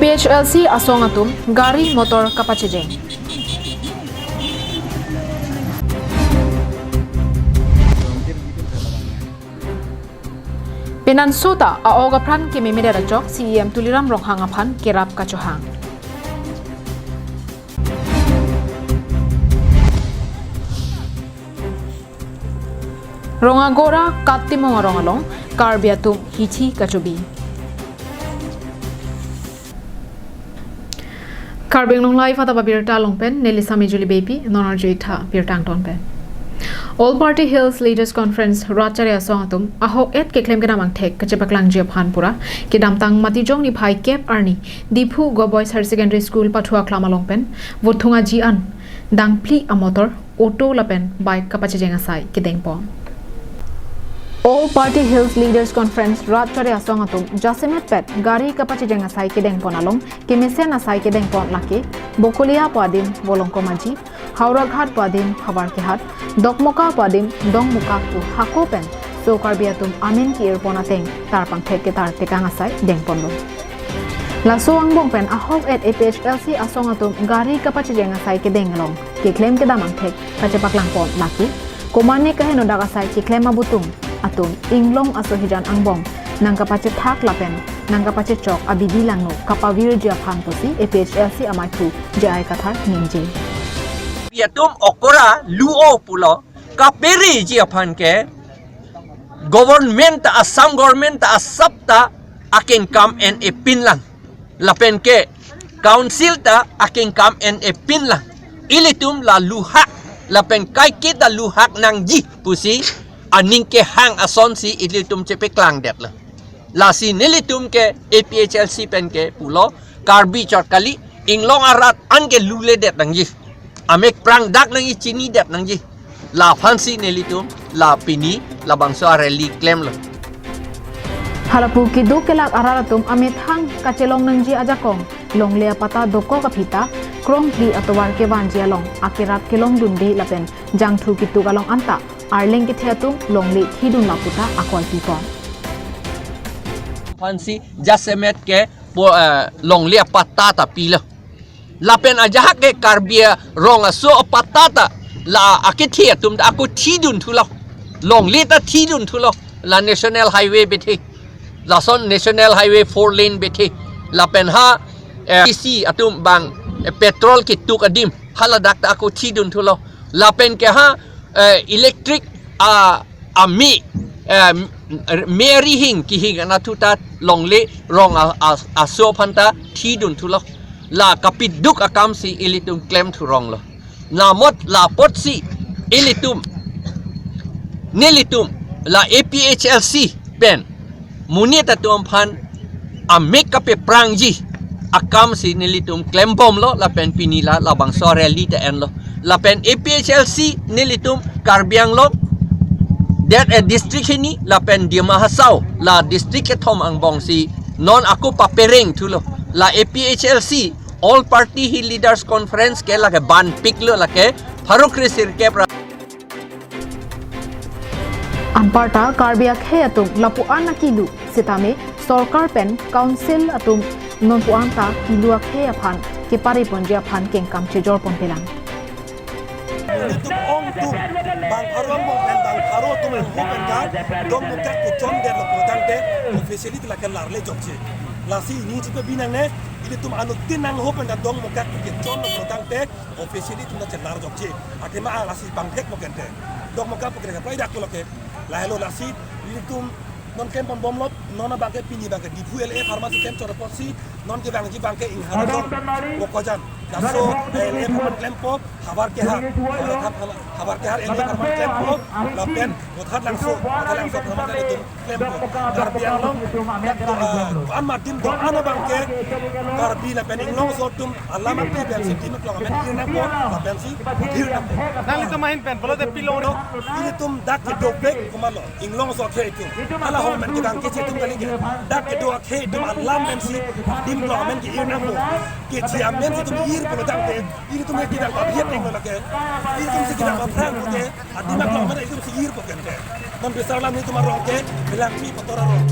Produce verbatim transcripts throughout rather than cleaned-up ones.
P H L C asong atum gari motor kapachejeng. Penan sota a-ok apran kememedet ajok C E M Tuliram Ronghang aphan kerap kachohang. Rongagora Kat Timung arong along Karbi atum hithi kachobi. Karbi Anglong Live adap abirta along pen neli Sami Juli Beypi, non arju-ik tha birta angton pen. All Party Hills Leaders Conference Rat Chare asong atum ahok et keklem kedam angthek kachepaklangji aphan pura kedamtang Matijong niphai kep arni Diphu Government Higher Secondary School pathu aklam along pen vothung aji an dangphli amotor, auto lapen bike kapachejeng asai kedengpon. All Party Hills Leaders Conference Rat Chare asong atum jasemet pet gari kapachejeng asai kedengpon along kemesen asai kedengpon lake Bokolia pu adim Volongkom Aji, Howraghat pu adim Havar Kehat, Dokmoka pu adim Dongmukak pu hako pen so Karbi atum amen ke-irpon ateng tarpangthek ketar tekang asai dengponlo. Laso angbong pen ahok et A P H L C asong atum gari kapachejeng asai kedeng along keklem kedam angthek kachepaklangpon lake komane kaheno dak asai keklem abutung atum inglong aso hijan angbong nangkapachethak lapen nangkapachechok abidi langno kapavirji aphan pusi A P H L C amaithu J I Kathar ningje. Karbi atum okora lu-o pulo kapereji aphan ke government ta, Assam government ta asap ta akengkam en-e pinlang. Lapen ke council ta akengkam en-e pinlang. Ilitum la luhak lapen kaiketa luhak nangji pusi aning kehang asonsi ilitum chepaklangdetlo. Lasi nelitum ke A P H L C pen ke pulo Karbi chot kali, inglong arat an ke luledet nangji. Amek prangdak nangji, chinidet nangji. Laphansi nelitum la pini labangso a-rally klemlo. Halapu keduk kelak arat atum amethang kachelong nangji ajakong longle apatta dokok aphi ta krongphli atovar kevanji along akerap kelongdunde lapen jangthu ketuk along anta arleng kethe atum longle thidun lapu ta akoi pipon. Aphansi jasemet ke po, eh, longle apatta ta pilo. Lapen ajahak ke Karbi rong aso apatta ta la akethe atum ta ako thidun thulo. Longle ta thidun thulo. La National Highway bethe. Lason National Highway four lane bethe. Lapen ha, eh, T C atum bang, eh, petrol ketuk adim. Haladak ta ako thidun thulo. Lapen ke ha, eh, electric, ah, ami, eh, me arihing kihing anatthu ta longle rong a, a, aso aphan ta thidun thulo. La kapiduk akamsi ilitum klemthuronglo. Namot la apotsi ilitum, nelitum la A P H L C pen monit atum aphan amek kapeprangji akamsi nelitum klembomlo lapen pini la labangso a-rally ta enlo. Lapen A P H L C nelitum Karbi Anglong, that a district hini lapen Dima Hasao la district kethom angbongsi non ako papereng thulo. La A P H L C All Party Hill Leaders Conference ke lake banpiklo, lake pharo kre sirkep ra. Anparta Karbi akhei atum lapu-an akilu sitame sorkar pen council atum nonpu-an ta kilu akhei aphan kepareponji aphan kengkam chejorpon pelang. Ilitum ongdung bang pharo angbong pen bang pharo atum angho pen ta Dongmukak pu chondetlo pulotangte officially lake larle jokche. Lasi ningje pabinangne, ilitum anuttin angho pen ta Dongmukak pu kechonlo pulotangte officially itum ta chelar jokche. Athema lasi bangthek mo kente. Dongmukak pu kre kaprek dak pulo ke. Lahelo lasi ilitum non klempon bomlo, non abangke pini abangke Diphu L A apharmansi klem chot apotsi non kevangji abangke Ingharajong, Bokajan. Laso L A apharman klempo, Havar Kehat, Havar Kehat L A apharman klempo, lapen Vothatlangso, Vothatlangso apharman ilitum klempo. Karbi Anglong, eh, ko-an madim do-an abangke Karbi lapen inglong aso atum alam api pensi dim aklong amen ir nangpo, lapensi ir nangpo. Nanglitum ahin pen pulote pilong. Ilitum dak kedobek komatlo, inglong aso akhei atum. Hala hong men kedang keche atum kali ke. Dak kedo akhei atum alam pensi dim aklong amen ke-ir nangpo. Keche amensi itum ir pulotangte, ilitum ke kedang pabiet nanglo lake. Ilitumsi kedang paphrang pute, adim aklong amen ilitumsi irpo kente. Non bisar alam nelitum arong ke, Belangpi Pator arong.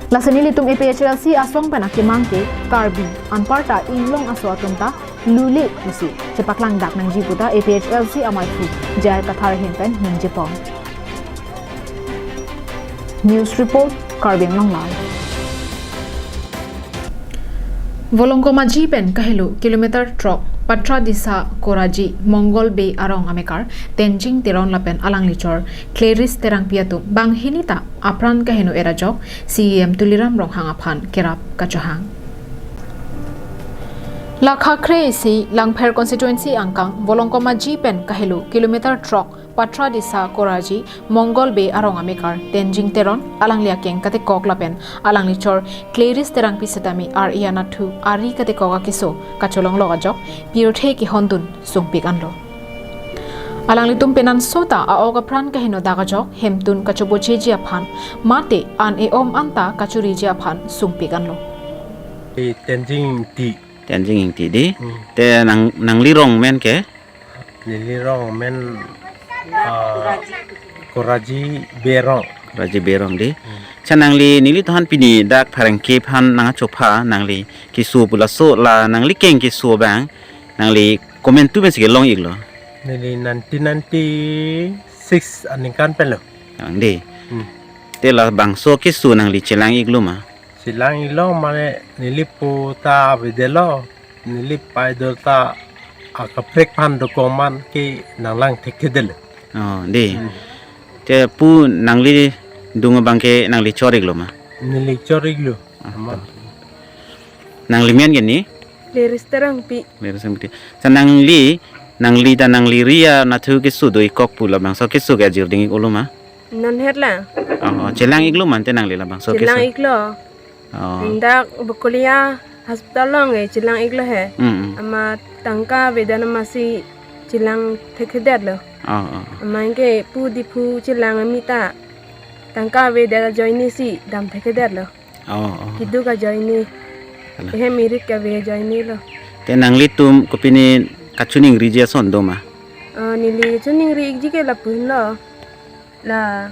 Lason ilitum A P H L C asong pen akemang ke Karbi anparta inglong aso atum ta lule pusi chepaklang dak nangji puta A P H L C amaiphu J I Kathar ahin pen ningje pon. News report, Karbi Anglong Live. Volongkom Aji pen kahelo kilometer throk Patradisa Koraji Mongol Bey arong amekar Tenzing Teron lapen alangli chor Clarice Terangpi atum banghini ta apran kaheno erajok C E M Tuliram Ronghang aphan kerap kachohang. Lakha kre-isi Langpher constituency angkang Volongkom Aji pen kahelo kilometer throk Patradisa Koraji Mongol Bey arong amekar Tenzing Teron alangli akeng katekok lapen alangli chor Clarice Terangpi setame ar-e anatthu ari katekok akeso kacholonglok ajok pirthe kehondun sungpik anlo. Alanglitum penanso ta a-ok apran kaheno dak ajok hemtun kachobocheji aphan mate an e-om anta kachoriji aphan sungpik anlo. Eh, Tenzing Ingti. Tenzing Ingti dei. Hmm. Te nang, nangli rong men ke? Neli rong men, ah, Koraji Bey arong. Koraji Bey arong dei. Hmm. Cha nangli neli tohan pini dak pherangke aphan nangchopha nangli keso pu laso la nangli keng keso abang nangli komantu pensi kelong-iklo? Neli nineteen ninety-six aningkan penlo. Abang dei. Hmm. Te labangso keso nangli chelang-iklo ma? Chelang-iklo mane neli pu ta avedetlo, neli pai do ta akaprek aphan dokok man ke nanglang thekthedetlo. Oh, dei. Hmm. Te pu nangli dung abang ke nangli chor-iklo ma? Neli chor-iklo. Ah, ama. To. Nangli men ke ni? Clarice Terangpi. Clarice Terangpi. Sa nangli, nangli ta nangli ri anatthu keso do-ikkok pu labangso keso ke ajir ding-ik-olo ma? Non het la. Oh, oh, chelang-iklo mante nangli labangso keso? Chelang-iklo. Oh. Dak Bokolia hospital along ke chelang-iklo he. Mm, mm. Ama tangka avedet amatsi chelang thekthedetlo. Oh, oh. Amat ke pu Diphu chelang ami ta tangka avedet ajoinesi dam thekthedetlo. Oh, oh. Keduk ajoine. Hala. Ehem irit kave ajoinelo. Te nanglitum kopine kachiningriji ason do ma? Ah, neli chiningri-ikji ke lapu henlo. La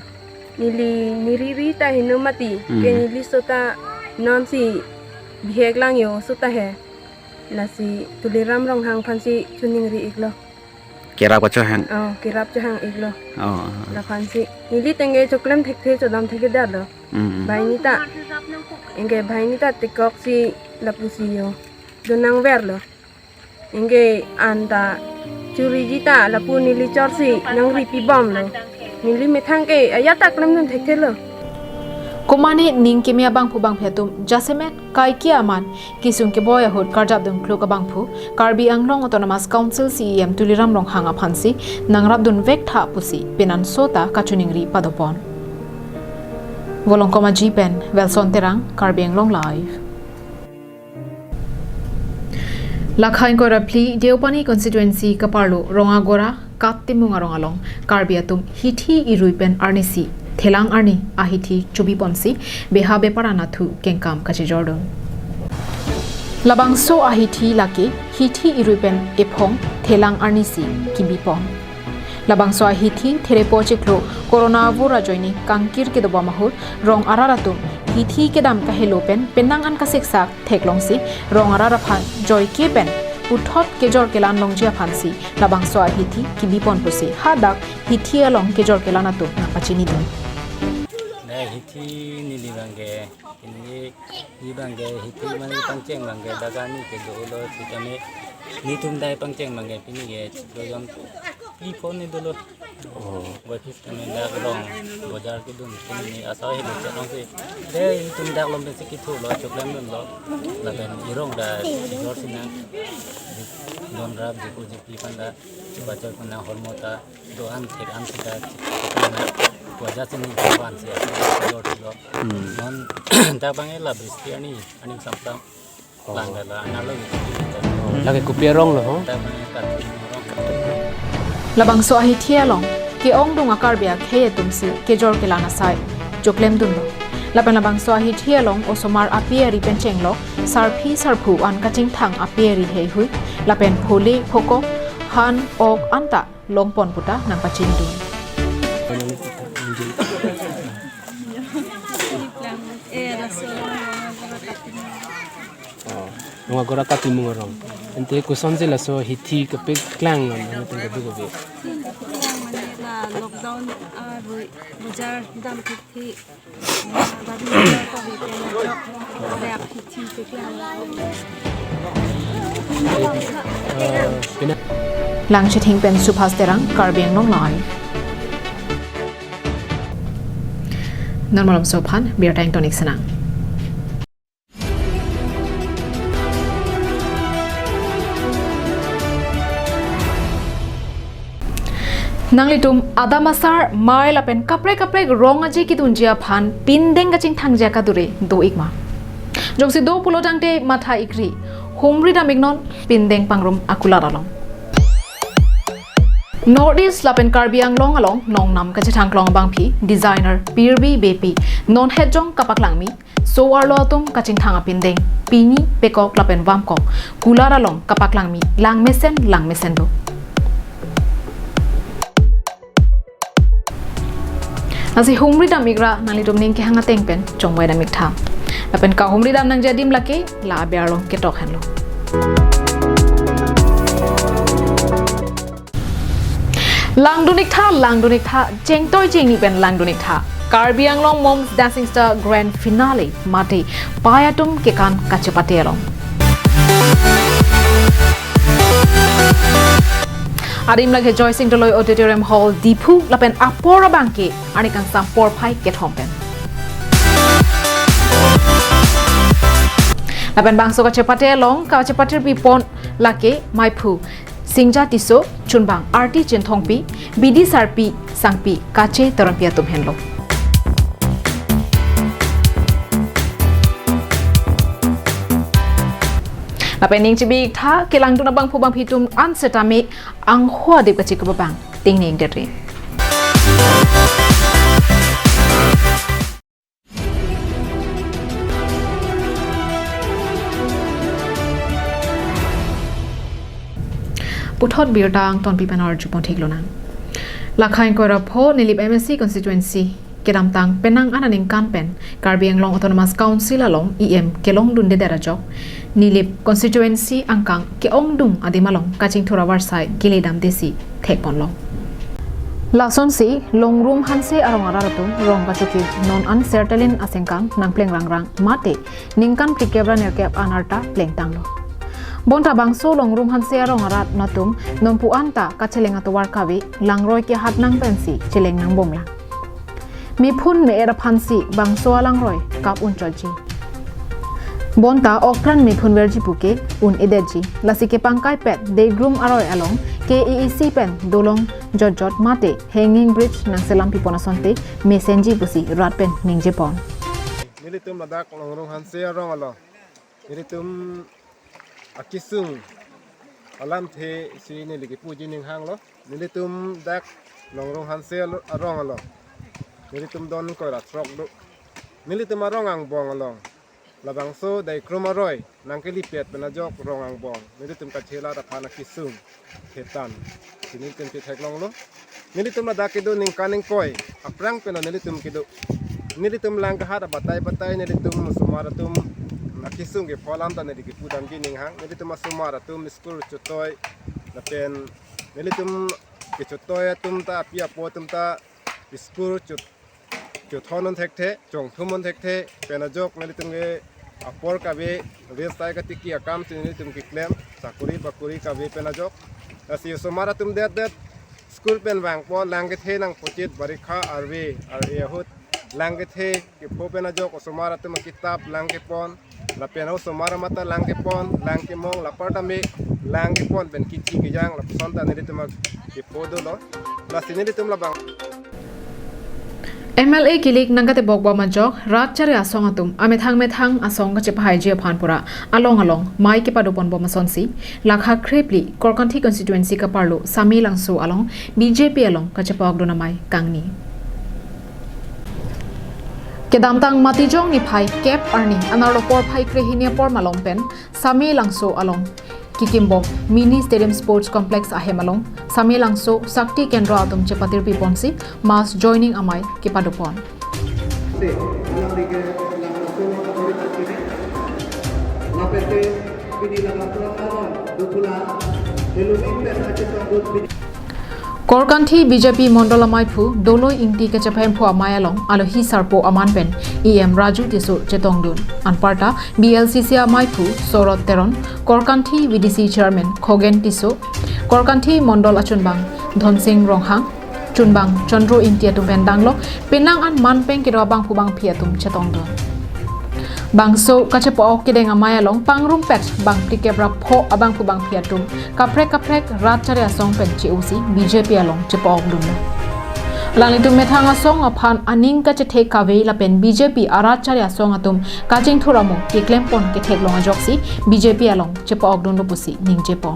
neli neli ri ta heno mati. Hmm. Ke neli so ta nonsi bihek lang yo so ta he. Lasi Tuliram Ronghang aphansi chiningri-iklo. Kerap kachohang? Oh, kerap chohang-iklo. Oh, oh. Laphansi neli tengke choklem thekthe chodam thekthedetlo. Mm, mm. Banghini ta. Anke banghini ta tekoksi lapusi yo donangverlo. Anke anta choriji ta lapu neli chorsi nangri pibomlo. Neli methang ke ajat ta klemdun thekthelo. Komane ning keme abangphu bangphi atum jasemet kaike aman kesung keboi ahut karjapdun kluk abangphu Karbi Anglong Autonomous Council C E M Tuliram Ronghang aphansi nangrapdunvek tha pusi penanso ta kachiningri padopon. Volongkom Aji pen Welson Terang, Karbi Anglong Live. Lakha ingkoi ra phli Deopani constituency kaparlo Rongagora Kat Timung arong along Karbi atum hithi irui pen arnisi thelang arni ahithi chobiponsi beha bepar anatthu kengkam kachejordun. Labangso ahithi lake hithi irui pen ephong thelang arnisi kibipon. Labangso ahithi therepo chiklo Corona avur ajoine kangkir kedobom ahut rong arat atum hithi kedam kahelo pen penang an kasiksak theklongsi rong arat aphan joike pen puthot kejor kelan longji aphansi labangso ahithi kibipon pusi hadak hithi along kejor kelan atum nangpachinidun. Dei hithi neli abang ke pini, neli abang ke hithi mane pangcheng abang ke daga ni ke dolo sitame netum dei pangcheng abang ke pini ke chiklo jon phli phongo ni dolo. Oh. Boy phis kami dak rong bojar kedun kini asai helo chelongsi. Dei netum dak lom pensi kithurlo choklemdunlo. Lapen erong ta ejor sinang. Donrap jiku jipi panda. Bajar kuna hormota. Do-an thek-an sida. Wajar sini doan si ejor silo. Hmm. Non dak abang ke la bristi arni, arni samsam. Oh. Langdala, nalo gitu. Oh, lake kopi arong lo, ho? Labangso ahithi along ke-ongdung a-Karbi akhei atumsi kejor kelan asai choklemdunlo. Lapen labangso ahithi along osomar api ari pen chenglok, sarpi sarpo an kachingthang api ari heihui, lapen phole phokok, han ok anta longpon puta nangpachinidun. Neli plang, eh, laso Agora Katimung arong. Ante kosonsi laso hithi kepeklang non, non ante kedo kebe. Kepeklang mane la lockdown arui bajar dam hithi. Gari bajar ko hithi na jok. Ada hithi kepeklang. Eh, pina- Langchithing pen Subhas Terang, Karbi Anglong Live. Non malom sophan, birta ingtonik senang. Nanglitum adam asar, mei lapen kaprek kaprek rong aje kedunji aphan pindeng kachingthangji akadure do-ik ma? Jongsi do pulo tangte matha-ikri, humri dam-iknon pindeng pangrum akulat along. North East lapen Karbi Anglong along nongnam kachethang klong abangpi designer Pirbi Beypi non hetjong kapaklangmi so-arlo atum kachingthang apindeng, pini, pekok lapen vamkok, kulat along kapaklangmi langmesen langmesen do. Lasi humri dam-ikra nanglitum ning kehang ateng pen chongvai dam-iktha. Lapen kahumri dam nangji adim lake la aber along ketok henlo. Langdun-iktha, langdun-iktha, chengtoi chengni pen langdun-iktha. Karbi Anglong Mom's Dancing Star Grand Finale mate pei atum kekan kachepate along. Adim lake Joysing Doloi Auditorium Hall, Diphu, lapen apor abangke arni kangsam porphai kethom pen. Lapen bangso kachepate along kachepatirpi pon lake maiphu Singja Tisso, chunbang Arti Chinthongpi, bidi sarpi sangpi kache teronpi atum henlo. Lapen ning chibi-iktha, kelangdun abangphu bangphi atum an setame angho adip kachikop abang ting ning dere. Puthot birta angtonpi pen arjupon thik lonang. Lakha ingkoi ra pho Nilip M A C constituency kedamtang penang aningkan pen Karbi Anglong Autonomous Council along E M kelongdundedet ajok Nilip constituency angkang ke-ongdung adim along kachingthur avarsai gele damdesi thekponlo. Lasonsi Longrum Hanse arong arat atum rong kachoki non an Sertalin asengkang nangpleng rangrang mate ningkan phlikep ra nerkep anarta plengtanglo. Bonta bangso Longrum Hanse arong arat atum nonpu anta kacheleng atovar kave langroi kehat nang pensi cheleng nangbomlang. Mephun me-er aphansi bangso alangroi kap unchotji. Bonta okpran mephun verji puke un-edetji. Lasi kepangkaipet Degrum aroi along K A A C pen dolong jotjot mate hanging bridge nangselam pipon asonte mesenji pusi rat pen ningjepon. Nelitum ladak Longrum Hanse arong along nelitum akesung alamthe si neli kepuji ning hanglo. Nelitum dak Longrum Hanse alo-, arong along nelitum don ingkoi ra throk do. Nelitum arong angbong along labangso Degrum aroi nangkelipet pen ajok rong angbong nelitum kachelat aphan akesung thetan si nelitum chetheklonglo. Nelitum ladak kedo ningkan ingkoi aphrang pen nelitum kedo. Nelitum lang kahat abatai batai nelitum osomar atum akesung kepho alam ta neli kepudamji ning hang. Nelitum osomar atum school chotoi lapen nelitum kechotoi atum ta api apo atum ta school chot-, chothon un thekthe, chongthum un thekthe, pen ajok nelitum ke apor kave, ave sai katiki akam si nelitum keklem, sakori bakori kave pen ajok. Lasi osomar atum det det school pen vangpo, lang kethe nangphuchit barikha arve, arve ahut lang kethe kepho pen ajok osomar atum akitap lang kepon, lapen osomar amata lang kepon, lang kemong, lapar tame lang kepon pen kithi kejang, lapuson ta nelitum kepho dolo. Lasi nelitum labang. M L A kilik nangkatebok bom ajok rat chari asong atum amethang methang asong kachepahaiji aphan pura along along mei kepadopon bom asonsi lakha krephli Korkanthi constituency kaparlo Same Langso along B J P along kachepa-okdun amei kangni. Kedamtang Matijong niphai kep arni anerlo porphai krehini apor malom pen Same Langso along kikimbom Mini Stadium Sports Complex ahem along Same Langso Sakti Kendra atum chepatirpi ponsi mass joining amei kepadopon. Lapente Korkanthi B J P Mondol Amaiphu Doloi Ingti kachepahemphu amei along alohi sarpo aman pen E M Raju Tisso chetongdun. Anparta B L C C amaiphu Sorot Teron, Korkanthi V D C Chairman Khogen Tisso, Korkanthi Mondol achunbang Dhonsing Ronghang, chunbang Chandro Ingti atum pen danglok penang an manpeng kedo abangphu bangphi atum chetongdun. Bangso kachepa-ok kedeng amei along pangrumpet bang phlikep ra pho abangphu bangphi atum kaprek kaprek rat chari asong pen che-osi B J P along chepa-okdunlo. Alanglitum methang asong aphan aning kachethek kave lapen B J P arat chari asong atum kachingthur amo keklempon ketheklong ajoksi B J P along chepa-okdunlo pusi ningjepon.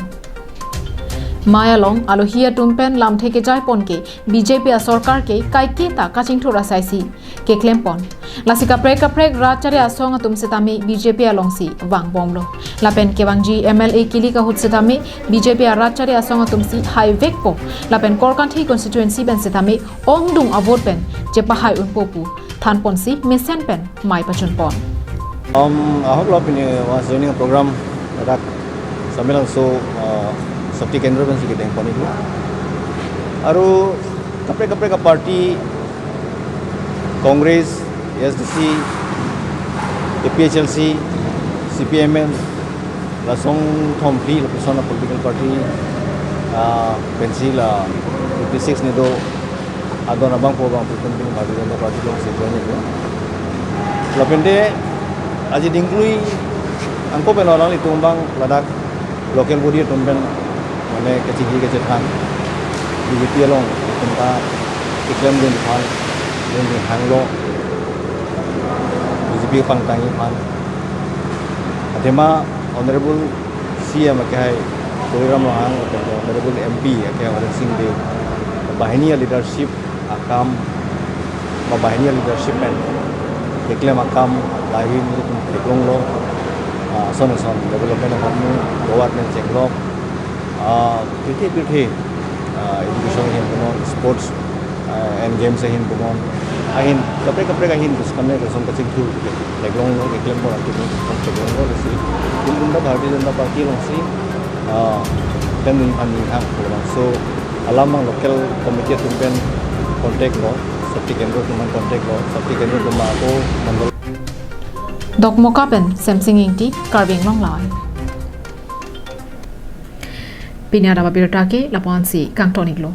Mei along alohi atum pen lamthe kejaipon ke B J P asorkar ke kaike ta kachingthur asaisi keklempon. Lasi kaprek kaprek rat chari asong atum setame B J P alongsi vangbomlo. Lapen kevangji M L A kilik ahut setame B J P arat chari asong atumsi haivekpo. Lapen Korkanthi constituency pen setame ongdung avote pen chepahai unpo pu thanponsi mesen pen mei pachunpon. Um, ahok lo pini was joining program ladak Samelangso, uh, Shakti Kendra pensi kedengpon iklo. Aru kaprek kaprek aparty, Congress, A S D C, A P H L C, C P I M L, la song thom phli lapuson a political party, ah, pensi la fifty-six nido adon abangphu abangphu pen pini Bharatiya Janata Party alongsi join iklo. Lapen te aji dingklui angko pen alanglitum abang ladak local body atum pen mane kachingki kachethan B J P along itum ta keklemdun aphan, dundun hanglo B J P pangtangji aphan. Athema Honorable C M akehai Tuliram Ronghang, Honorable M P akehai Horen Sing Bey, banghini a leadership akam, ba banghini a leadership pen keklem akam lahei nelitum theklonglo, ah, ason ason development ahem, government chenglok, ah, pirthe pirthe, ah, education ahin punon, sports, ah, and games ahin punon, ahin kaprek kaprek ahin bus kane kosong kachingthur theklonglo, keklempon atum theklonglo, lasi itum ta Bharatiya Janata Party alongsi, ah, pen dun aphan ninghang pulang. So alam abang local committee atum pen contact lo, Shakti Kendra atum pen contact lo, Shakti Kendra atum ako mandal. Dokmoka pen Semsing Ingti, Karbi Anglong Live. Pini adap abirta ke lapu-ansi kangton iklo.